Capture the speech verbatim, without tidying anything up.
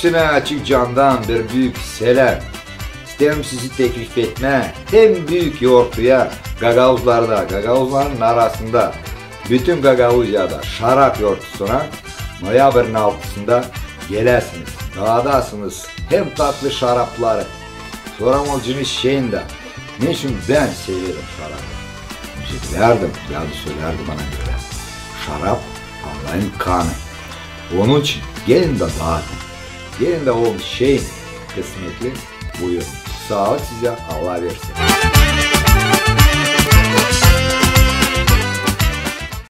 Sizä açık candan bir büük seläm. İsteerim sizi teklif etmää en büük yortuya, gagauzlarda, gagauzların arasında, bütün Gagauziyada şarap yortusuna noyabrın altısında geläsiniz. Dadasınız hem tatlı şarapları. Soramacınız şeyin dä, neçin bän severim şarabı? Çünkü bilärdim, yada sölärdi bana bölä: şarap Allahın kanı. Onun için gelin dä dadın. Gelin dä olun şeyin kısmetli. Buyurun. Saalık sizä, Allah versin.